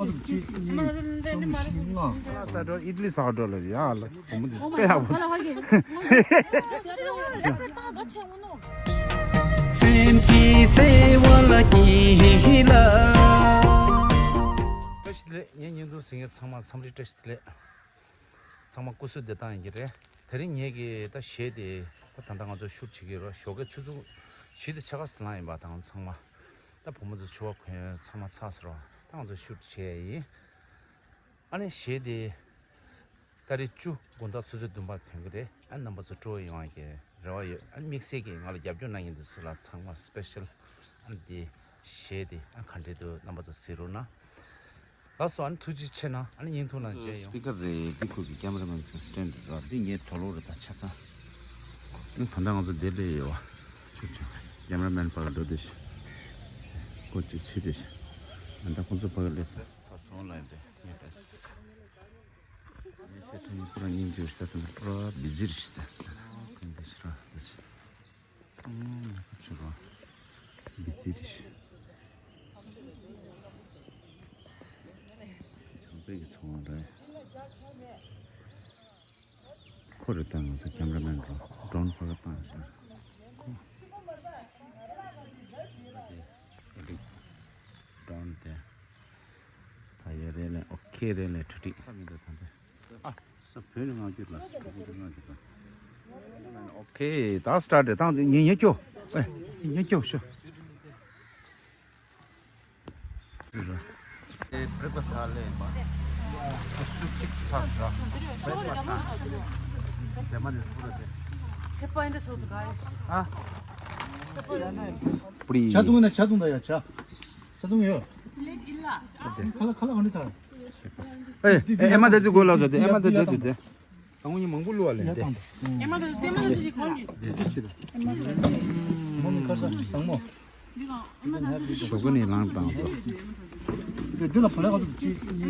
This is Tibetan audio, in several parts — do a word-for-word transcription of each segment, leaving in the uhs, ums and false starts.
ས་འགྲོ་ཨི་ཏི་ལི་ས་འགྲོ་ལ་ཡ་ལ་བུ་མོ་འདི་དཔེ་ཡག་པོ། སེམས་ཀྱི་བརྩེ་བ་ལ་སྐྱིད་ལ། བཀྲ་ཤིས་བདེ་ལེགས། ངའི་བརྙན་ཐུང་གཟིགས་མཁན་ཚང་མ་འཚམས་འདྲི་བཀྲ་ཤིས་བདེ་ལེགས། ཚང་མ་སྐུ་གཟུགས་བདེ་ཐང་ཡིན་གྱི་རེད། དེ་རིང་ངེད་ཀྱི་ད་གཞས་དེ་ད་ད་ལྟ་ང་ཚོ་ཤུཊ་བྱེད་ཀྱི་རོ། ཞོགས་ཀའི་ཆུ་ཚོད་བཞི་དང་ཕྱེད་ཀ་ཙམ་ལངས་ཡིན་པ་དང་ཚང་མ། ད་བུ་མོ་ཚོ་ཕྱུ་པ་གོན་ཚང་མ་ཚར་སོང་རོ། ད་ང་ཚོ་ཤུཊ་བྱས་ཡིན། ཨ་ནི་གཞས་དེ་ཏ་རིག་བཅུ་དགོང་དག་ཆུ་ཚོད་བདུན་པར་ཐོན་གྱི་རེད། ཨ་རྣམ་པ་ཚོ་སྤྲོ་བོ་ཡོང་བ་གི་རེ་བ་ཡོད། ཨ་དམིགས་བསལ་གྱིས་ང་ལ་རྒྱབ་སྐྱོར་གནང་མཁན་དེ་ཚོ་ལ་ཚང་མ་སི་པེ་ཤལ། ཨ་ནི་དེ་གཞས་དེ་ཨ་ག་འདྲས་འདུག་རྣམ་པ་ཚོ་གཟིགས་རོགས་གནང་། ལགས་སོ། ཨ་ནི་ཐུགས་རྗེ་ཆེ་གནང་། ཨ་ནི་བརྙན་ཐུང་ནང་མཇལ་ཡོང་། སི་པི་ཀར་རེད། འདི་ཁོ་གི་ཀེམ་ར་མེན་ཚོ་སི་ཊེན་ཌི་ར། འདི་ངའི་གྲོགས་ལོ་རེད། ད་ཆ་ཚང་། ཨ་ནི་ད་ལྟ་ང་ཚོ་འདིར་སླེབས་ཡོད་པ། ཁྱོད་ཁྱོད་ཀེམ་ར་མེན་ཕར་འགྲོ་བསྡད་ཤག་ཁོ་གཅིག་ཕྱིན་བསྡད་ཤག་ཨ་ནི་ད་ཁོ་ཚོ་ཕར་སླེབས་སོང་། ས་སོང་ལ་ཡིན་པས་ངས་ད། ངས་བཤད་ཐུབ་མིན་པུ་ར་སྙིང་རྗེ་ཞིག་ད་དུང་པུ་ར་བི་ཛི་རེད་ཤག་ད་ཁོང་འདི་ཤི་ར་ད་ཤི། ཚང་མ་ནག་པོ་བྱེད་རོགས། བི་ཛི་རེད་ཤག་བྱམས་བརྩེ་གི་ཚོང་རེད། ཁོ་རེ་ད་ང་ཚོ་ཀེམ་ར་མེན་རོ། ཌོན་ཕ་ག་བཏང་ཤག་ཁོ། ཌོན་དེ། ད་ཡོད་རེད་ལེ། ཨོ་ཁེ་རེད་ལེ། ཁྲི་ཁྲི། ཨ། ས་བོད་ནས་ང་ཁྱོད་ལ་ཁྲི་ཁྲི་ང་ཁྱོད་ལ། ཨོ་ཁེ། ད་སི་ཊར་ཊི་རེད། ད་ངས་ཉན་སྐྱོ། ཨེ། ཉན་སྐྱོ་ཤོ། ཨེ། བྷི་རེག་ཕ་སི་ལེན་པ། ཨ། ཤུགས་ཅིག་ཚ་ས་ར། བྷི་རེག་ཕ་སི། ཟེ་མ་ནི་སུ་ར་དེ། ཚེ་པ་ཨིན་ད་སོ་དུ་ག་ཡོད། ཨ། ཚེ་པ་ཨིན་ད། ཇ་འཐུང་ན་ཇ་འཐུང་ད་ཡ་ཇ། ཇ་འཐུང་ཡོད། ཁ་ལག་ཁ་ལག་ག་འདྲ་ཟ། ཨེ། ཨེ་མ་དེ་ཚོ་གོ་ལ་ཟ་དེ། ཨེ་མ་དེ་དེ་དེ་དེ། ད་ངོ་ཉི་མང་པོ་བླུགས་པ་ལེན་ཏེ། ཨེ་མ་དེ་དེ་མ་དེ་ཅིག་གོ་ནི། དེ་ཅི་ད། མོ་མི་ཁར་ས་བཟང་མོ། ཞོགས་ཀ་ནས་ལངས་བཏང་སོ། དེ་དེ་ལ་བ་ལས་ག་ཚོད་ཅི། ལྔ།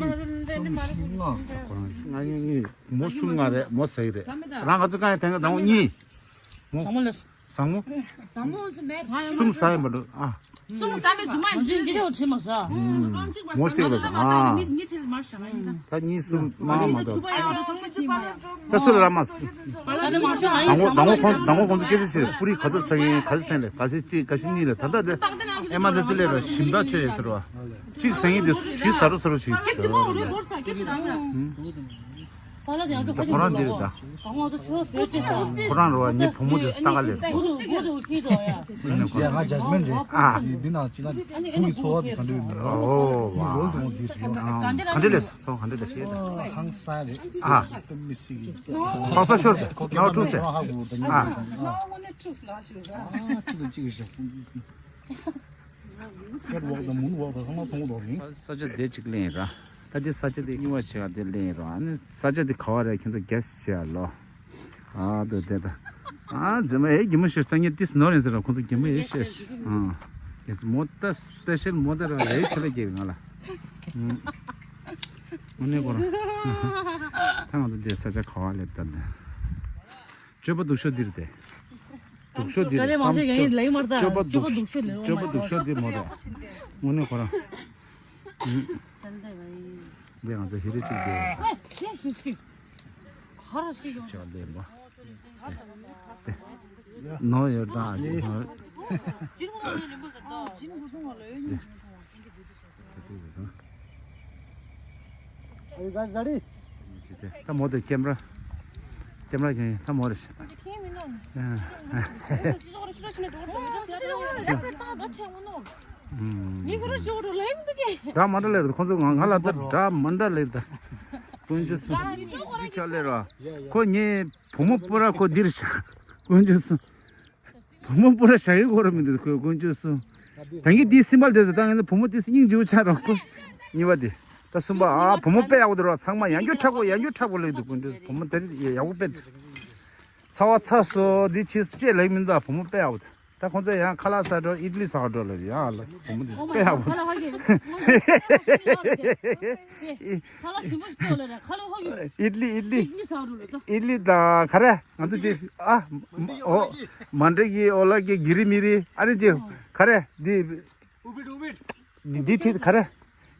ང་ངི་ངི་མོ་གསུམ་ལྔ་རེད། མོ་ཟེར་གི་རེད། རང་ག་ཚོད་གང་ཡང་དེང་ག་ད་ངོ་གཉིས། མོ། བཟང་མོ་ལ། བཟང་མོ། བཟང་མོ་ཟེར་མེད་ད་ཡང་། གསུམ་ཟ་ཡིན་པ་འདུག་ཨ། གསུམ་ཟ་མེད་རྫུན་མ་ཡིན། འདི་འདི་འདྲ་བ་བྱེད་མ་ཟ། མོ་སྟེར་བ་དང་ཨ། ད་གཉིས་གསུམ་མང་མ་འདུག་ད་སུ་ལ་ར་མ། དང་པོ་དང་པོ་ཁོང་དང་པོ་ཁོང་ཚོ་སྐད་ཆ་བཤད། པུ་རི་ག་ཚོད་ཟ་ཡིན། ག་ཚོད་ཚན་ལས། ག་ཚོད་གཅིག་ག་ཚོད་གཉིས་ལས། ད་ལྟ་དེ་ཨེ་མ་དེ་ཚོ་ལས་ར་ཞིམ་ད་ཆོད་ཡོད་ཟེར་བ། གཅིག་ཟ་ཡིན་དེ་བཞི་ཟ་རོ་ཟ་རོ་ཞིག་ཁོ་རང་འདི་རེད་ད། ཁོ་རང་རོ་ངའི་བུ་མོ་དེ་ས་ག་ལེར། ཨ། འདི་ནང་གཅིག་ལ་འདི་ནང་གཅིག་ལ་བུ་ཡི་འཚོ་བ་དེ་ག་འདྲ་ཡོད་མེད་རོ། ཨོ་ཝ། ལོལ་དུ་འོང་དེ་རེད། ག་འདྲ་ལས་སོང་། ག་འདྲ་ལས་ཤེས། ཧང་སང་རེད། ཨ། ཕག་ས་ཤོར་ཟེར། ནའོ་ཐུག་ཟེར། ཨ། ཨ། ཅི་ལ་ཅི་གི་ཞིག་ཀེཊ་ཝོག་དང་མུན་ཝོག་དང་ཚང་མ་མཐོང་གི་འདུག་རིང་། ས་ཆ་དེ་གཅིག་ལེན་ར། ད་དེ་ས་ཆ་དེ་རྙིང་བ་ཆེ་བ་དེ་ལེན་ར། ཨ་ནི་ས་ཆ་དེ་ག་བ་རེད། ཁྱེད་ཚོ་གེ་སི་བྱེད་ཡ་ལོ། ཨ་དེ་དེ་ད། ཨ་རྫི་མ་ཨེ་གི་མོ་ཤེས་ད་ངས་ཏིས་ནོར་ཡིན་ཟེར་ར། ཁོང་ཚོ་གི་མོ་ཨེ་ཤེས། ཨ། ཡེས་མོ་ད་སི་པེ་ཤལ་མོ་ད་ར་ཨེ་ཆེ་ལ་གེ་ང་ལ། ཨུམ། དངོས་གནས་ཁོ་རང་། ད་ང་ཚོ་དེ་ས་ཆ་ག་བ་ལེབ་ད་ནི། སྤྱོད་པ་སྡུག་ཤོས་འདིར་དེ། སྡུག་ཤོས་འདིར་ག་ལེ་མང་ཤོས་ཡིན་ལེགས་མར་ད། སྤྱོད་པ་སྡུག་སྤྱོད་པ་སྡུག་ཤོས་འདི་མོ་རེད། དངོས་གནས་ཁོ་རང་། ཨུམ། འདི་ང་ཚོ་ཧི་རི་ཅིག་འདི། ཨེ་ཤི་ཤི། ག་ར་ཤི་ཤོག་ཅག་ལེན་པ། ནོ་ཡོད་ད། ད་མོ་དེ་ཀེམ་ར། ཀེམ་ར་ཀྱིས་ད་མོ་རེ། ད་མ་འདྲ་ལེར་ཁོང་ཚོ་ང་ང་ལ་ད་འདྲ་མ་འདྲ་ལེར་ད། དཀོན་མཆོག་གསུམ། འདི་ཆ་ལེར་བ། ཁོ་ངའི་བུ་མོ་པུ་ར་ཁོ་འདིར་བཞག་དཀོན་མཆོག་གསུམ། བུ་མོ་པུ་ར་བཞག་ཡོད་གོ་ར་མི་འདུག་ཁོས་དཀོན་མཆོག་གསུམ། ད་ངས་འདི་སིམ་པལ་དེ་ཚོ་ད་ངས་བུ་མོ་དེ་སྙིང་རྗེ་བོ་ཆགས་རོགས་ཁོ། གཉིས་པ་དེ། ད་གསུམ་པ། ཨ། བུ་མོ་དཔེ་ཡག་པོ་འདུག་ར། ཚང་མ་ཡང་རྒྱུ་མཁྲེགས་པོ་ཡང་རྒྱུ་མཁྲེགས་པོ་ལེགས་འདུག་དཀོན་མཆོག་བུ་མོ་དེ་ཡག་པོ་དཔེ་འདུག་ཚ་བ་ཚ་སོ་འདི་ཕྱིས་སུ་ཅེས་ལེགས་མི་འདུག་བུ་མོ་དཔེ་ཡག་པོ་འདུག་ད་ཁོང་ཚོ་ཡང་ཁ་ལག་ཟ་འགྲོ་ཨི་ཏི་ལི་ཟ་འགྲོ་ལ་ཡ་ལ་བུ་མོ་འདི་དཔེ་ཡག་པོ་འདུག་ཁ་ལག་ཞིམ་པོ་ཞིག་ལྟོགས་ལ་ར། ཁ་ལག་ཧོ་གི། ཨི་ཏི་ལི་ཨི་ཏི་ལི། ཨི་ཏི་ལི་ཟ་འགྲོ་ལ་ད། ཨི་ཏི་ལི་དང་ག་རེ། ང་ཚོ་འདི་ཨ། ཨོ། མན་ཌི་གི་ཨོ་ལ་གི་གི་རི་མི་རི་ཨ་རི་འདི་ག་རེ་འདི། འདི་འདི་ཁྲིད་ག་རེ།